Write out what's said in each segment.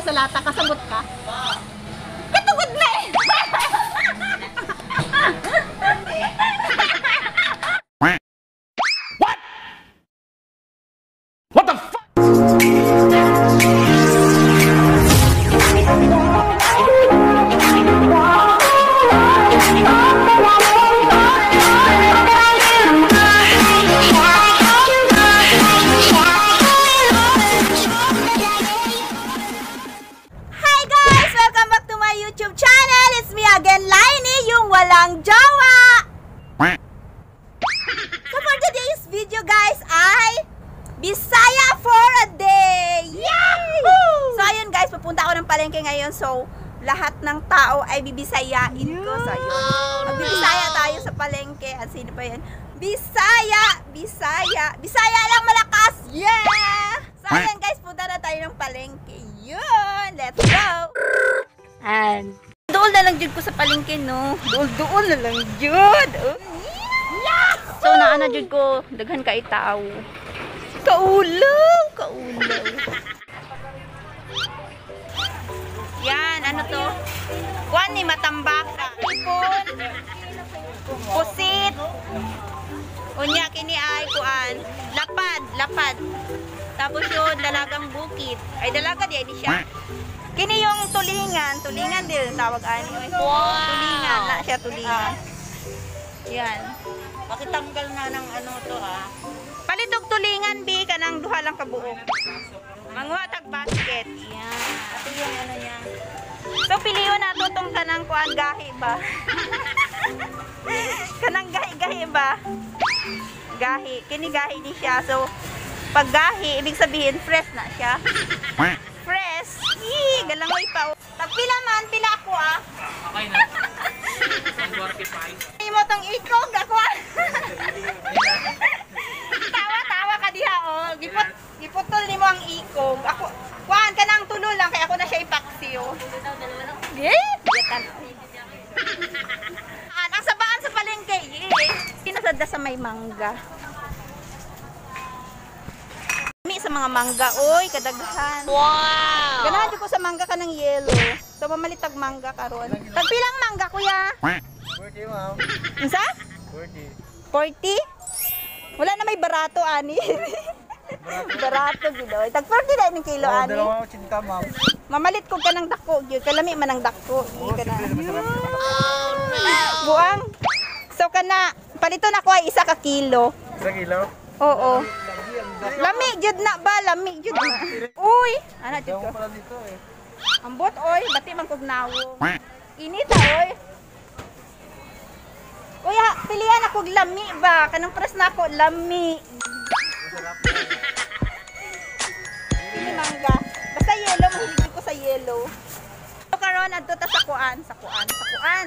sa lata, kasabot ka? Katugod na eh! What? What the fuck? Hi guys! Welcome back to my YouTube channel! It's me again, Lainey, yung walang jowa! So for today's video guys ay Bisaya for a day! Yahoo! So ayun guys, papunta ako ng palengke ngayon. So lahat ng tao ay bibisayain ko. So ayun, magbibisaya tayo sa palengke. At sino pa yun? Bisaya! Bisaya! Bisaya lang malakas! Yeah! So ayun guys, punta na tayo ng palengke. Yun! Let's go! And Dool na lang jud ko sa palengke, no? Dool-dool na lang jud. Oh. So naana jud ko, daghan kay tao. Kaulaw, kaulaw. Yan, ano to? Kuan ni matambaka. Ipon. Pusit. Unya kini ay kuan. Lapad, lapad. Tapos yun, dalagang bukid. Ay, dalaga di ay di siya. Kini yung tulingan, tulingan din tawag ani. Wow. Tulingan na siya, tulingan. Yan. Pakitanggal na ng ano to ah. Palitog tulingan bi kanang duha lang ka buok. Manguha tag basket. Yan. Ito yung ano niya. So piliyon nato tong kanang kuan gahi ba? Kanang gahi-gahi ba? Gahi, kini gahi ni siya. So pag gahi, ibig sabihin fresh na siya. Fresh. Yee, galangoy pa. Tagpila man, pila ako ah. Okay na. 145. Imo tong ikog ako ah. Tawa-tawa ka diha oh. Giputol nimo ang ikog. Ako kuan kanang tulo lang kay ako na siya ipaksiw. Eh? Ang sabaan sa palengke. Eh. Sinasadda sa may mangga. Mi sa mga mangga, oy, kadaghan. wow! Ganahan ko sa mangga kanang yellow. So mamalitag mangga karon. Tagpilang mangga kuya? 40 ma'am. Unsa? 40. 40? Wala na may barato ani. Barato gid oy. Tag 40 na ning kilo Oh, ani. dalawa 80 ma'am. Mamalit ko kanang dako gyud. Kalami man ang dako. Oh, Di ka na. siyempre, masarap. Buang. So kana paliton ako ay isa ka kilo. Isa kilo? Oo. Lami jud na ba? Lami jud na. Uy, ana jud Dalawa ko. pala dito eh. Ambot oy, bati man kog nawo. Inita oy. Kuya, pilihan ako og lami ba? Kanang press na ako lami. Pili mangga. Basta yellow, mahilig ko sa yellow. So karon adto ta sa kuan, sa kuan, sa kuan.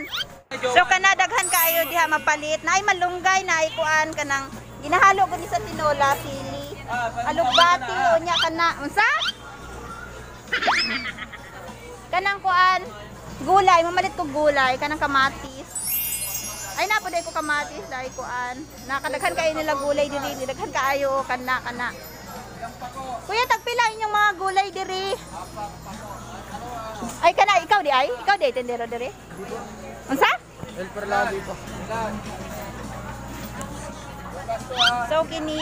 So kana daghan kaayo diha mapalit. Naay malunggay, naay kuan kanang ginahalo gani sa tinola sili. Alugbati unya kana. Unsa? Kanang kuan, gulay, mamalit ko gulay, kanang kamatis. Ay na po ko kamatis dahil kuan. Nakadaghan kayo nila gulay diri, daghan kaayo kana kana. Kuya, tagpila inyong mga gulay diri. Ay kana ikaw di ay? Ikaw di tendero diri? Unsa? Helper lang dito. So kini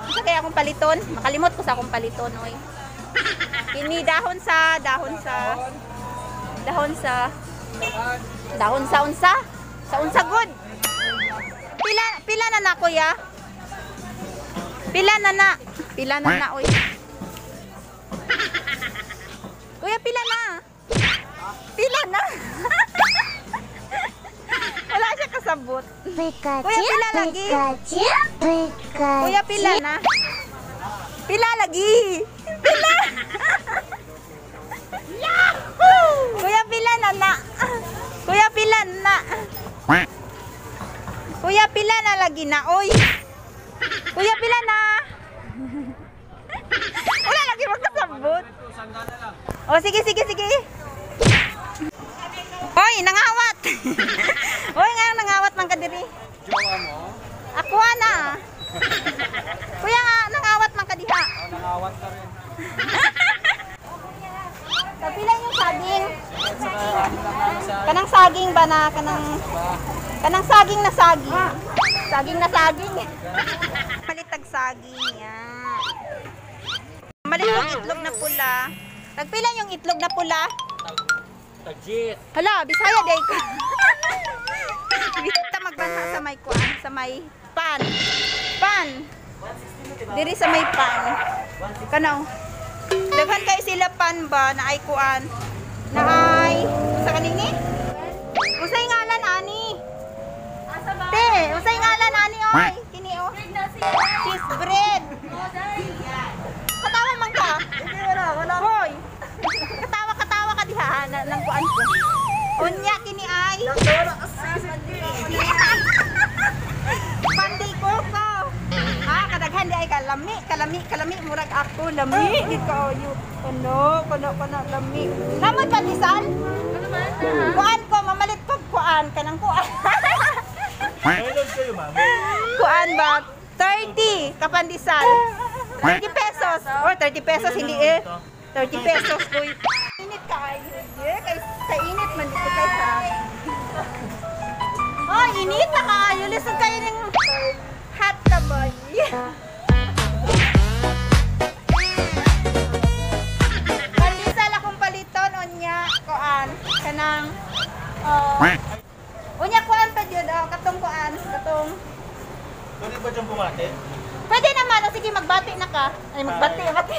unsa kaya akong paliton? Makalimot ko sa akong paliton oy. Kini dahon sa dahon sa dahon sa dahon sa unsa? Sa unsa good. Pila pila na na kuya? Pila na na. Pila na na oy. Kuya pila na. Pila na. Wala siya kasabot. Pikachu, Kuya, pila lagi. Pikachu, Pikachu. Kuya, pila na. Pila lagi. Pila. Yahoo! Kuya, pila na na. Kuya, pila na. Kuya, pila na lagi na. Oy. Kuya, pila na. Wala lagi magkasabot. O, sige, sige, sige. Oy, nangawat. Oy, nga nangawat man ka diri. Jowa mo? Ako na. Kuya nga, nangawat man ka diha. Oh, nangawat ka rin. Kanang saging ba na kanang kanang saging na saging. Saging na saging. Palitag saging yan. Malit yung itlog na pula. Tagpila yung itlog na pula? Tagjet. Hala, Bisaya day ko. Bisaya magbanha sa may kuan, sa may pan. Pan. Diri sa may pan. Kanaw. Daghan kay sila pan ba na ay kuan? Na ay sa kanini? Usay ngalan ani? Asa ba? Te, usay ngalan ani oy. Kini oh. Cheese bread. Katawa man ka. Hindi, wala, wala. Hoy. Katawa katawa ka diha na nang kuan ko. Unya kini ay. Panday ko. Ah, kadaghan di ay kalami, kalami, kalami murag ako lami gid kaayo. Kuno, kuno, kuno lami. Namoy pandesal? Ano man? Kuan ko, mamalit ko kuan kanang kuan. May load kayo, ma'am? Kuan ba? 30 kapandesal. 30 pesos. Or 30 pesos hindi eh. 30 pesos ko. Init ka ay. Yeah, kay kay init man dito kay sa. Oh, init na kaayo. Lisod kayo ng hot na boy. Pandesal akong paliton unya kuan kanang unya kuan pa jud oh, katong kuan katong. Pwede ba dyan bumati? Pwede naman. O, sige, magbati na ka. Ay, magbati, bati.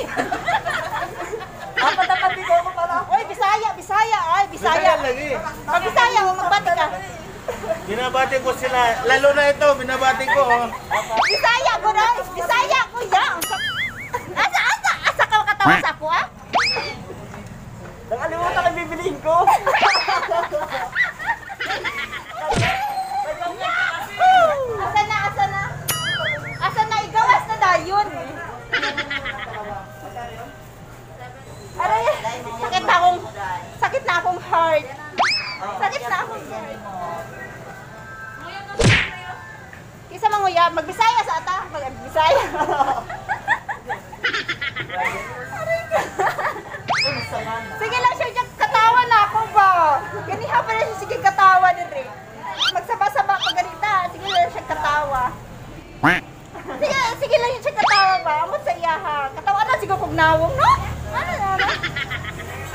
Apat na dito ako pala. Oy, Bisaya, Bisaya. Ay, Bisaya. Bisaya lagi. Pag Bisaya, o, magbati ka. Binabati ko sila. Lalo na ito, binabati ko. Oh. Bisaya, guray. Bisaya, kuya. Asa, asa, asa ka katawa sa ako, ah? Nakalimutan ka bibiliin ko. Asa na, asa na? Asa na, igawas na dayon. Aray, sakit na akong, sakit na akong heart. Sakit na akong heart. Kisa manguya, magbisaya sa ata. Magbisaya. Aray ka. Sige lang siya, dyan, katawa na ako ba? Ganiha pa rin siya, sige katawa ni Rick. Magsaba-saba pa ganita, sige lang siya katawa. Sige, sige lang siya katawa ba? Amot sa iya ha. Katawa na siguro kog nawong, no? Ano na, ano?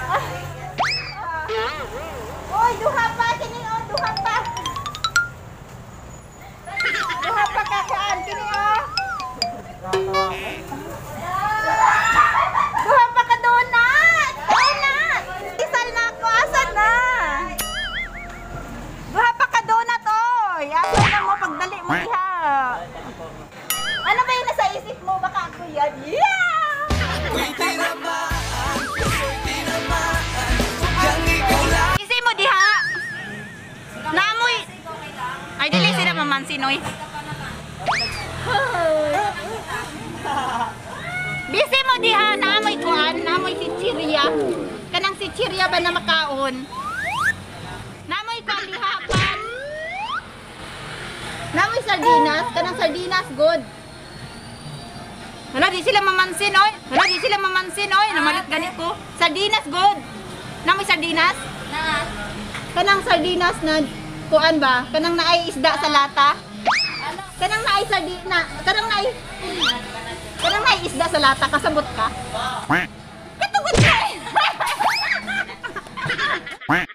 Ah. Ah. Oy, duha pa, kini oh, duha pa. Duha pa kakaan, kini oh. Duha pa ka donut! Donut! Isal na ako, asan na? Duha pa ka donut, oy! Asan na mo pagdali mo diha? Ano ba yung nasa isip mo? Baka ako yan. Yeah! Isip mo diha? Naamoy! Ay, dili sila mamansin, oy. Busy mo diha, naamoy kuan, naamoy si Chiria. Kanang si Chiria ba na makaon? Naamoy kuan diha, pan. Naamoy sardinas, kanang sardinas good. Wala di sila mamansin oy. Wala di sila mamansin oy, namalit ganit ko. Sardinas good. Naamoy sardinas? Na. Kanang sardinas na kuan ba? Kanang naay isda sa lata? Kanang naay sardina, kanang naay kanang naay isda sa lata, kasabot ka? Katugot ka eh. What?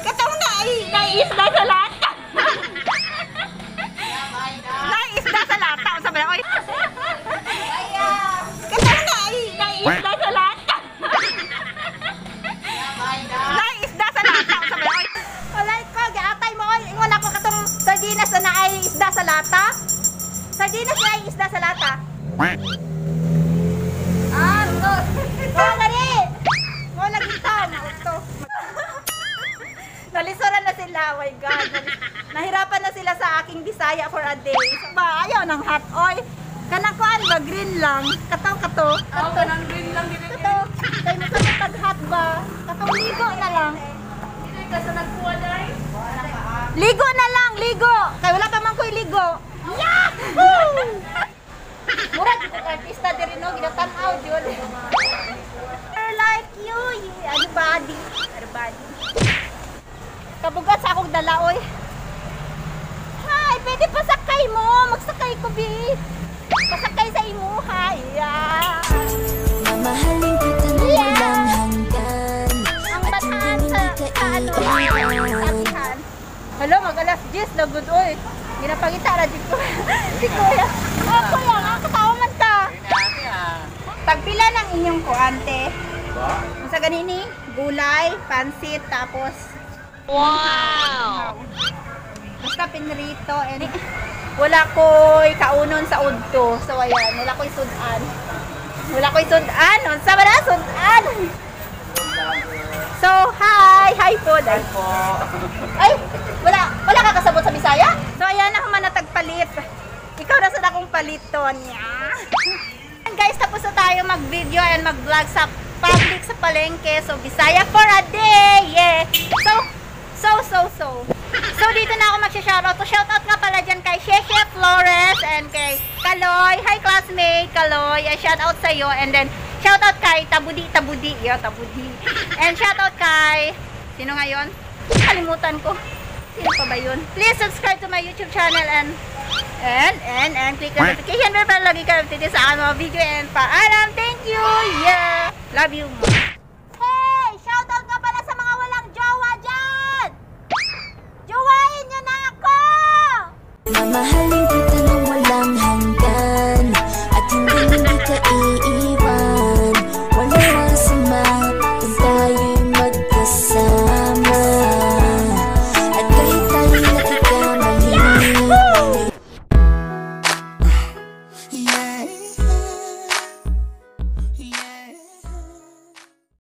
Katong naay naay isda sa lata. Naay isda sa lata, unsa ba oy? Katong naay naay isda sa lata. Naay isda sa lata, unsa ba oy? Walay ko, giatay mo oy. Ingon ako katong sardinas na naay isda sa lata. Sardinas na naay isda sa lata. Ah, to. Oh, gani! Mo lagi ta, nauto. Nalisuran na sila, oh my God. Nahirapan na sila sa aking Bisaya for a day. Ba, ayaw ng hot oil. Kanang kuan ba, green lang. Kato, kato. Ako, kanang green lang dito. Kato. Kay mo sa pag hot ba? Katong ligo na lang. Dito ka sa nagkuha dai. Ligo na lang, ligo. Kay wala pa man ko'y ligo. Yahoo! Murag ko artista diri no, ginatan-aw Kabugat sa akong dala, oy. Hi, pwede pasakay mo. Magsakay ko, bi. Pasakay sa imo, ha. Yeah. Mamahalin kita na walang hanggan. Ang At bataan hindi sa, hindi ka sa ano, iiwan. sa. Hello, mag alas 10 na good, oy. Ginapangita na di ko. Si kuya. Oh, kuya, nga katawa man ka. Tagpila ng inyong kuante. Sa ganini, gulay, pansit, tapos wow! Basta pinrito and wala ko'y kaunon sa udto. So ayan, wala ko'y sudan. Wala ko'y sudan. Unsa ba na sudan? So, hi! Hi po. Hi po. Ay, wala ka kasabot sa Bisaya? So, ayan ako man natagpalit. Ikaw na sa akong paliton niya. And guys, tapos na tayo mag-video and mag-vlog sa public sa palengke. So, Bisaya for a day! Yeah! So, so, so, so. So, dito na ako magsha-shoutout. So, shoutout nga pala dyan kay Sheshe Flores and kay Kaloy. Hi, classmate, Kaloy. And shoutout sa'yo. And then, shoutout kay Tabudi, Tabudi. Yo, Tabudi. And shoutout kay, sino ngayon? Kalimutan ko. Sino pa ba yun? Please subscribe to my YouTube channel and click the notification bell para lagi ka updated sa aking mga video and paalam. Thank you! Yeah! Love you!